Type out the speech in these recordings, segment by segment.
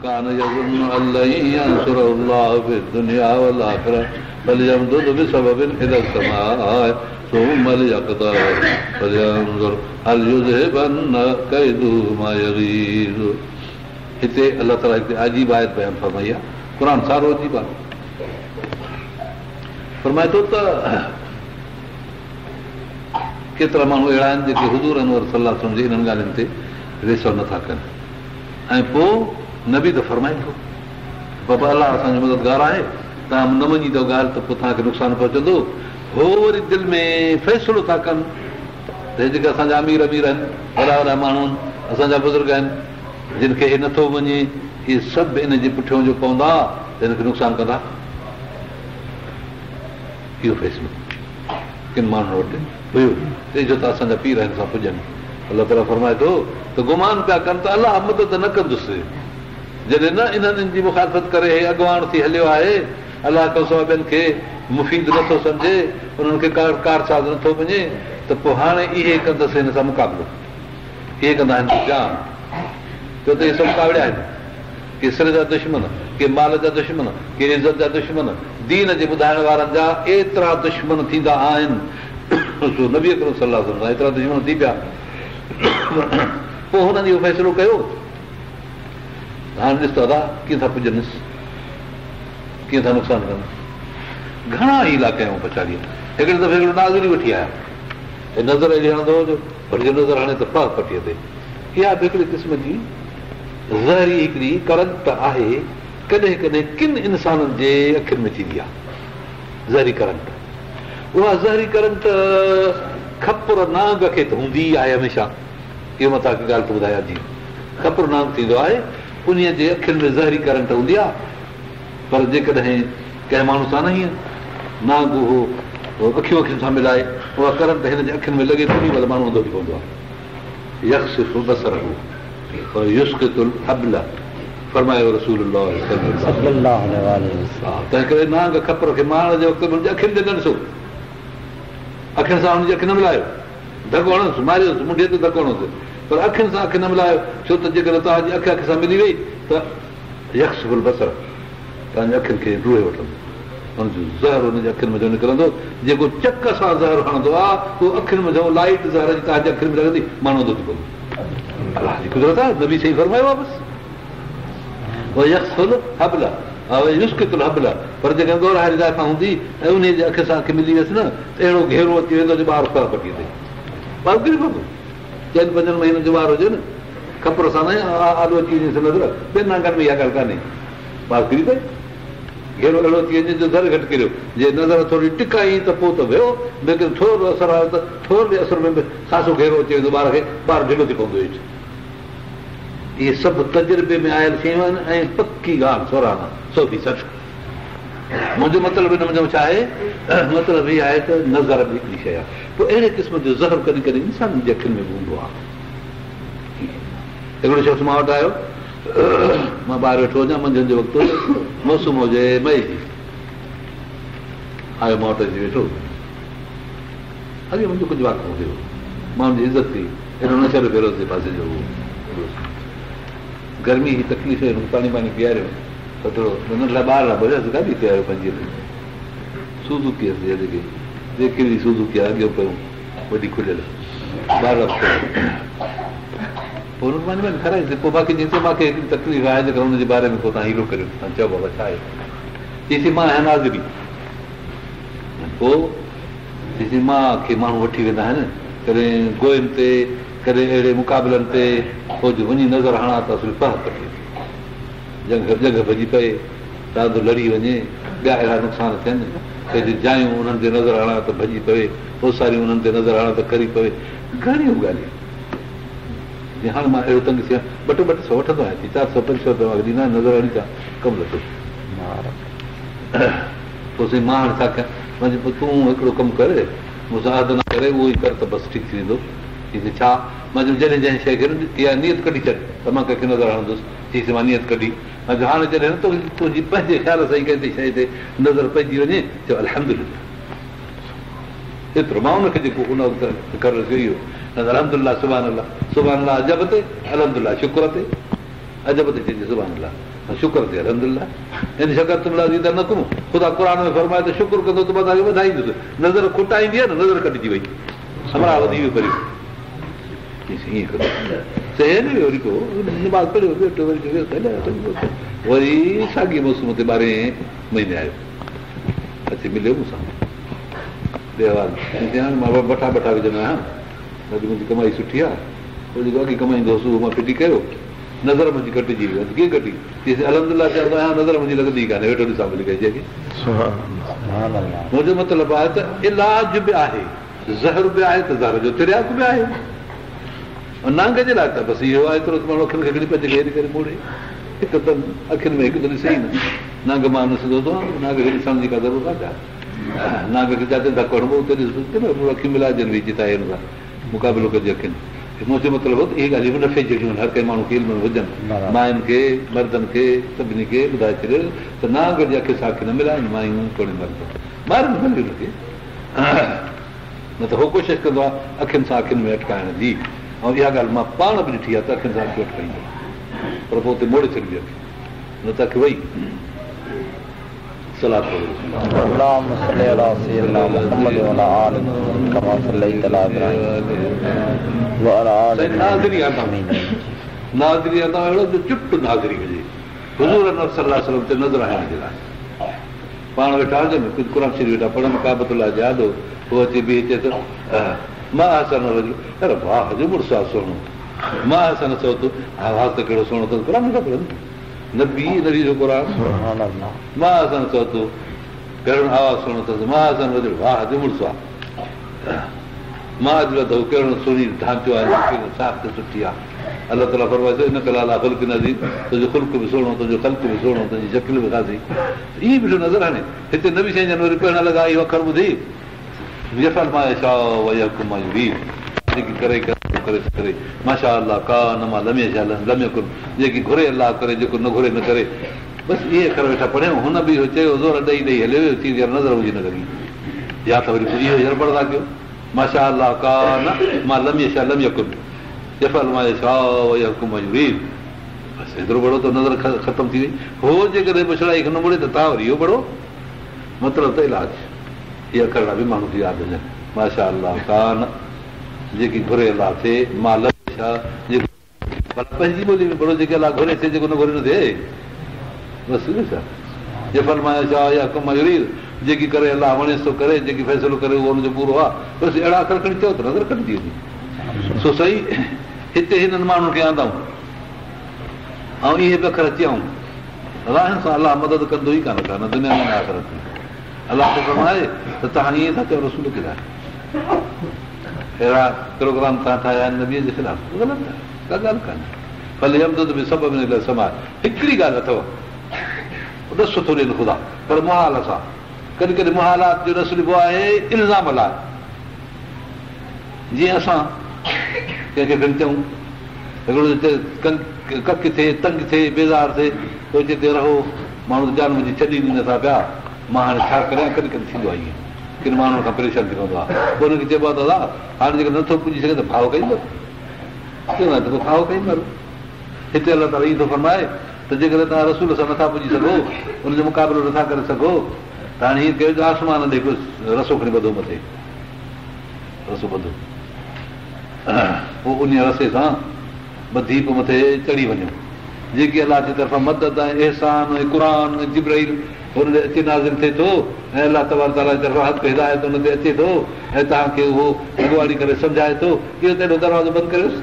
ڪان يظن ان لن ينصره الله في الدنيا والآخرة فليمدد بسبب الي السماء ثم ليقطع فلينظر هل يذهبن ڪيده ما يغيظ. هتي الله تعالي هڪڙي عجيب آيت بيان فرمائي آهي. قرآن سارو عجيب آهي. فرمائي ٿو ته ڪيترا ماڻهو اهڙا آهن جيڪي حضور انور صلي الله عليه وسلم جي انهن ڳالهين تي ويساهه نٿا ڪن ۽ پوء نبي ته فرمائي ٿو بابا الله اسان جو مددگار آهي توهان نه مڃيندؤ ڳالهه ته پوء توهان کي نقصان پهچندو هو وري دل ۾ فيصلو ٿا ڪن ته هي جيڪي اسان جا امير امير آهن وڏا وڏا ماڻهو آهن اسان جا بزرگ آهن جن کي هي نٿو مڃي اهي سڀ ان جي پٺيون جو پوندا ته هن کي نقصان ڪندا اهو فيصلو ڪن ماڻهن وٽ هيو ته جو ته اسان جا پير هن سان پڄن. الله تعاليٰ فرمائي ٿو ته گمان پيا ڪن ته الله مدد نه ڪندس جڏهن نه انهن ان جي مخالفت ڪري هي اڳواڻ ٿي هليو آهي الله کان سواء ٻين کي مفيد نٿو سمجهي انهن کي ڪارساز نٿو مڃي ته پوء هاڻي اهي ڪندس هن سان مقابلو اهي ڪندا هن جان ڇو ته اهي سڀ ڪاوڙيا آهن. ڪي سر جا دشمن، ڪي مال جا دشمن، ڪي عزت جا دشمن، دين جي ٻڌائڻ وارن جا ايترا دشمن ٿيندا آهن، سو نبي اڪرم صلي الله عليه وسلم سان ايترا دشمن ٿي پيا. پوء هنن اهو فيصلو ڪيو ته هاڻي ڏس ته ادا ڪيئن ٿا پڄنس، ڪيئن ٿا نقصان ڪن. گهڻا حيلا ڪيائون پڇاڙيء هڪڙي دفعي هڪڙو ناظري وٺي آيا. هي نظر اهڙي هڻندو هو جو وري جو نظر هڻي ته پهه پٽيء تي. اها به هڪڙي قسم جي زهري هڪڙي ڪرنٽ آهي، ڪڏهن ڪڏهن ڪن انسانن جي اکين ۾ ٿيندي آهي زهري ڪرنٽ. اها زهري ڪرنٽ کپر نانگ کي ته هوندي ئي آهي هميشه. اهو مان توهان کي ڳالهه ٿو ٻڌايان جيئن کپر نانگ ٿيندو آهي انهيء جي اکين ۾ زهري ڪرنٽ هوندي آهي پر جيڪڏهن ڪنهن ماڻهو سان نه هيئن نانگ اهو اکيون اکين سان ملائي اها ڪرنٽ هن جي اکين ۾ لڳي ته انهي مهل ماڻهو انڌو ٿي پوندو آهي. يخسف بصره ويسقط الحبل فرمايو رسول الله صلي الله عليه وسلم تنهن ڪري نانگ کپر کي مارڻ جي وقت به هن جي اکين تي نه ڏسو اکين سان هن جي اک نه ملايو ڌڪ هڻوس ماريوس منڍي تي ڌڪ هڻوس پر اکين سان اک نه ملايو ڇو ته جيڪڏهن توهان جي اک اک سان ملي وئي ته يخسف البصر توهان جي اکين کي ڊوهي وٺندو. ان جو زهر ان جي اکين منجهان نڪرندو. جيڪو چڪ سان زهر هڻندو آهي، اهو اکين منجهان لائيٽ زهر جي توهان جي اکين ۾ لڳندي، ماڻهو انڌو ٿي پوندو. الله جي قدرت آهي، نبي سائين فرمايو آهي بس. ويخسف الحبل ويسقط الحبل پر جيڪڏهن ڳورهاري زائفان هوندي ۽ انهيء جي اک سان اک ملي ويس نه ته اهڙو گهيرو اچي ويندو جو ٻار ڦهه پٽي تي ٻار ڪري پوندو. چئن پنجن مهينن جو ٻار هجي نه کپر سان نه آڏو اچي وڃيس نظر، ٻين نانگن ۾ اها ڳالهه ڪانهي. ٻار ڪري پئي، گهيرو اهڙو اچي وڃي جو ذري گهٽ ڪريو. جي نظر ٿوري ٽڪائين ته پوء ته ويو، ليڪن ٿورو اثر آيو ته ٿورڙي اثر ۾ به خاصو گهيرو اچي ويندو ٻار کي، ٻار ڍلو ٿي پوندو هيٺ. اهي سڀ تجربي ۾ آيل شيون آهن ۽ پڪي ڳالهه سورهن آنا سو في صد. منهنجو مطلب ان منجهه ڇا آهي؟ مطلب هي آهي ته نظر به هڪڙي شيء آهي. پوء اهڙي قسم جو زهر ڪڏهن ڪڏهن انسانن جي اکين ۾ به هوندو آهي. هڪڙو شخص مان وٽ آيو، مان ٻاهر ويٺو هجان، منجهند جو وقت هجي، موسم هجي مئي جي، آيو مان وٽ اچي ويٺو. اڳي منهنجو ڪجهه واقف هيو، مان هن جي عزت ڪئي، هن نوشهرو فيروز جي پاسي جو هو. گرمي هئي، تڪليف هئي، هن کي پاڻي ٻاڻي پياريو، ٿڌڙو، ننڍڙا ٻارڙا به هيس، گاڏي تي آيو پنهنجي سوزوڪي هيس جيڪي جيڪي سوزوڪي اڳيون پيون وڏي کليل ٻارڙا به پوء هن پاڻي ٻاڻي کارائيسين پوء باقي چيائين مان کي هڪڙي تڪليف آهي جيڪر ان جي باري ۾ ڪو توهان حيلو ڪريو توهان چئو بابا ڇا آهي چيائين مان آهيان ناظري پوء چيائين مان کي ماڻهو وٺي ويندا آهن ڪڏهن گوئن تي ڪڏهن اهڙي مقابلن تي پوء جو وڃي نظر هڻان ته اصل پهه پٽي ٿي ڄنگهه ڀڄي پئي ڏاند لڙي وڃي ٻيا اهڙا نقصان ٿين ڪي جي جايون انهن تي نظر هڻان ته ڀڄي پوي اوساريون انهن تي نظر هڻان ته ڪري پوي گهڻيون ڳالهيون جي هاڻ مان اهڙو تنگ ٿيان ٻه ٽي 200 وٺندو آهيان 400 500 رپيا مان کي ڏيندا آهن نظر هڻي اچان ڪم لٿو پوء سائين مان هاڻ ڇا ڪيان مان چيو پوء تون هڪڙو ڪم ڪر مون سان عهد نه ڪري اهو ئي ڪر ته بس ٺيڪ ٿي ويندو چيس ڇا مان چيو جڏهن جنهن شيء کي اها نيت ڪڍي ڇڏ ته مان ڪنهن کي نظر هڻندس چيس مان نيت ڪڍي مان چيو هاڻي جڏهن تنهنجي پنهنجي خيال سان ئي ڪنهن تي شيء تي نظر پئجي وڃي چئو الحمدلله ايترو مان ان کي جيڪو ان وقت فڪر رسيو اهو الحمدلله سبحان الله سبحان الله عجب تي الحمدلله شڪر تي عجب تي چئجي سبحان الله ۽ شڪر تي الحمد لله ان شڪرتم لازيدنڪم خدا قرآن ۾ فرمائي ته شڪر ڪندو ته مان توهان کي وڌائيندس نظر کٽائيندي آهي نه نظر ڪٽجي وئي همراهه وڌي ويو پريو ائين ڪندو وري پوء نماز پڙهيو ويٺو وري وري ساڳي موسم تي 12هين مهيني آيو اچي مليو مون سان هاڻي مان بٺا بٺا وجهندو آهيان اڄ منهنجي ڪمائي سٺي آهي پوء جيڪو اڳي ڪمائيندو هوس اهو مان ڦٽي ڪيو نظر منهنجي ڪٽجي وئي ڪيئن ڪٽي چيس الحمد لله چوندو آهيان نظر منهنجي لڳندي ئي ڪانهي ويٺو ڏسان ڀلي ڪنهن شيء کي منهنجو مطلب آهي ته علاج به آهي زهر به آهي ته زهر جو ترياق به آهي نانگ جي لاء ته بس اهو آهي ايترو ته ماڻهو اکين کي کڻي پنهنجي کي هيڏي ڪري موڙي هڪدم اکين ۾ هڪ ته ڏسي ئي نه نانگ مان نه سڌو نانگ کي ڏسڻ جي ڪا ضرورت آهي ڇا نانگ کي جاتي ڌڪ هڻبو اتي ڏسبو اکيون ملائجن ويچ تائين هن سان مقابلو ڪجي اکين منهنجو مطلب هو ته اهي ڳالهيون به نفعي جهڙيون آهن هر ڪنهن ماڻهو کي علم ۾ هجن ماين کي مردن کي سڀني کي ٻڌائي ڇڏيو ته نانگ جي اک سان اک نه ملائن مايون توڙي مرد مارن ڀلي هن کي نه ته هو ڪوشش ڪندو آهي اکين سان اکين ۾ اٽڪائڻ جي ۽ اها ڳالهه مان پاڻ به ڏٺي آهي ته اکين سان اکيون اٽڪائيندو آهي پر پوء اتي موڙي ڇڏبي اک نه ته اک وئي صلوات پڙهو. اللهم صل علي سيدنا محمد وعلي آل محمد ڪما صليت علي ابراهيم وعلي آل سائين ناظري آندا ناظري آندا اهڙو جو چٽ ناظري هجي حضور انور صلي الله عليه وسلم تي نظر هڻڻ جي لاء پاڻ ويٺا هجن ڪجهه قرآن شريف ويٺا پڙهن ڪعبة الله جي آڏو هو اچي بيهي چئي ته ما احسن الرجل اري واهه جو مڙس آ سهڻو ما احسن صوته آواز ته ڪهڙو سهڻو اٿس قرآن ويٺا پڙهن نبي نبي جو قرآن سبحان الله ما احسن صوته ڪهڙو نه آواز سهڻو اٿس ما احسن الرجل واهه جو مڙس آ ما اجوده ڪهڙو نه سهڻي ڍانچو آهي ڪهڙي ساخت سٺي آ الله تعاليٰ فرمائي ٿو انڪ لعليٰ خلق عظيم تنهنجو خلق به سهڻو تنهنجو خلق به سهڻو تنهنجي شڪل به خاصي ائين بيٺو نظر هڻي هتي نبي سائين جن وري پڙهڻ لڳا اهو اکر ٻڌي يفعل ما يشاء ويحڪم ما يريد جيڪي ڪري ڪري ڪري ما شاء الله ڪان ما لم يشاء لم يڪن جيڪي گهري الله ڪري جيڪو نه گهري نه ڪري بس اهي اکر ويٺا پڙهيون هن به اهو چيو زور ڏئي ڏئي هليو ويو چيس يار نظر منهنجي نه لڳي يا ته وري پوء اهو يار پڙهندا ڪيو ما شاء الله ڪان ما لم يشاء لم يڪن يفعل ما يشاء ويحڪم ما يريد بس ايترو پڙهو ته نظر ختم ٿي وئي هو جيڪڏهن بڇڙائي کان نه مڙي ته توهان وري اهو پڙهو مطلب ته علاج اهي اکرڙا به ماڻهو کي ياد هجن. ماشاء الله ڪان جيڪي گهري الله ٿئي ما لم يشاء جيڪو ڀلا پنهنجي ٻولي ۾ پڙهو جيڪي الله گهري ٿئي جيڪو نه گهري نه ٿئي بس ڇا يفعل ما يشاء يحڪم ما يريد جيڪي ڪري الله وڻيس سو ڪري جيڪي فيصلو ڪري اهو ان جو پورو آهي بس اهڙا اکر کڻي چئو ته نظر ڪٽجي وڃي سو صحيح هتي هنن ماڻهن کي آندائون ۽ اهي به اکر چيائون راهن سان الله مدد ڪندو ئي ڪانه ڪا نه دنيا ۾ نه آخرت ۾ الله ٿو فرمائي ته توهان ائين ٿا چئو رسول جي لاء اهڙا پروگرام توهان ٺاهيا آهن نبيء جي خلاف غلط آهي ڪا ڳالهه ڪانهي فليمدد بسبب الي السماء هڪڙي ڳالهه اٿو ڏس ٿو ڏين خدا پر محال سان ڪڏهن ڪڏهن محالات جو ڏس ڏبو آهي الزام لاء جيئن اسان ڪنهن کي کڻي چئون هڪڙو ڪڪ ٿئي تنگ ٿئي بيزار ٿئي پوء چئي ته رهو ماڻهو ته جان منهنجي ڇڏين ئي نٿا پيا، مان هاڻي ڇا ڪريان؟ ڪڏهن ڪڏهن ٿيندو آهي ائين، ڪن ماڻهن کان پريشان ٿي پوندو آهي، پوء انهن کي چئبو آهي ته ادا هاڻي جيڪڏهن نٿو پڄي سگهين ته ڦاهو کائي مر. چوندو آهي ته پوء ڦاهو کائي مر. هتي الله تعاليٰ ائين ٿو فرمائي ته جيڪڏهن توهان رسول سان نٿا پڄي سگهو، ان جو مقابلو نٿا ڪري سگهو ته هاڻي هيئن ڪيو جو آسمان ڏي هڪ رسو کڻي ٻڌو مٿي رسو ٻڌو پوء انهيء رسي سان ٻڌي پوء مٿي چڙهي وڃو. جيڪي الله جي طرفان مدد ۽ احسان ۽ قرآن ۽ جبرائيل هن ڏي اچي نازل ٿئي ٿو ۽ الله تبارڪ وتعاليٰ جي طرفان حق هدايت ان تي اچي ٿو ۽ توهان کي اهو اڳواڻي ڪري سمجهائي ٿو اهو ته اهڙو دروازو بند ڪريوس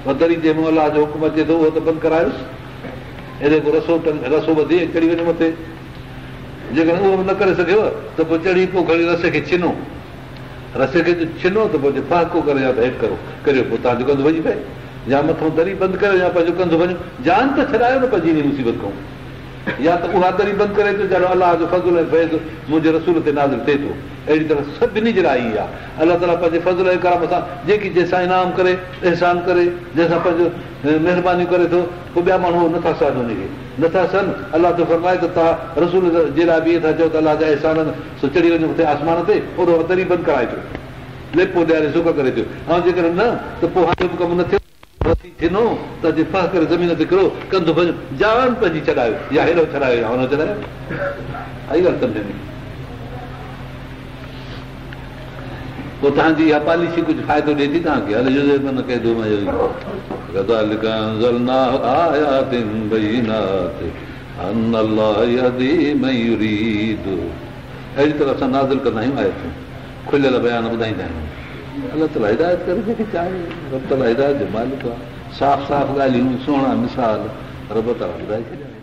اها دري جنهن مان الله جو حڪم اچي ٿو اهو ته بند ڪرايوس اهڙي ڪو رسو ٽنگ رسو ٻڌي ۽ چڙهي وڃو مٿي جيڪڏهن اهو به نه ڪري سگهيو ته پوء چڙهي پوء کڻي رسي کي ڇنو رسي کي جو ڇنو ته پوء جي ڦهڪو ڪري يا ته هيٺ ڪرو ڪريو پوء توهان جو ڪنڌ ڀڄي پئي يا مٿئون دري بند ڪريو يا پنهنجو ڪنڌ ڀڃو جان ته ڇڏايو نه پنهنجي انهي مصيبت کان يا ته اها دري بند ڪري اچو جڏهن الله جو فضل ۽ فيض منهنجي رسول تي نازل ٿئي ٿو اهڙي طرح سڀني جي لاء ائين آهي الله تعاليٰ پنهنجي فضل ۽ ڪرم سان جيڪي جنهن سان انعام ڪري احسان ڪري جنهن سان پنهنجو مهربانيون ڪري ٿو پوء ٻيا ماڻهو نٿا سهن ان کي نٿا سهن الله ٿو فرمائي ته توهان رسول جي لاء به ائين ٿا چئو ته الله جا احسان آهن سو چڙهي وڃو مٿي آسمان تي اوڏو دري بند ڪرائي اچو ليپو ڏياري سڪ ڪري اچو ۽ جيڪڏهن نه ته پوء هاڻي به ڪم نه ٿيو. رسي ڇنو ته اچي ڦهه ڪري زمين تي ڪرو، ڪنڌ ڀڃو، جان پنهنجي ڇڏايو يا هيڏو ڇڏايو يا هوڏو ڇڏايو. آئي ڳالهه سمجهه ۾؟ پوء توهان جي اها پاليسي ڪجهه فائدو ڏئي ٿي توهان کي؟ هل يذهبن ڪيدهم ما يغيظ ڪذالڪ انزلناه آيات بينات ان الله يهدي من يريد اهڙي طرح اسان نازل ڪندا آهيون آيتون کليل بيان ٻڌائيندا آهيون الله تعاليٰ هدايت ڪري جنهن کي چاهي رب تعاليٰ هدايت جو مالڪ آهي صاف صاف ڳالهيون سهڻا مثال رب تعاليٰ ٻڌائي ڇڏيا.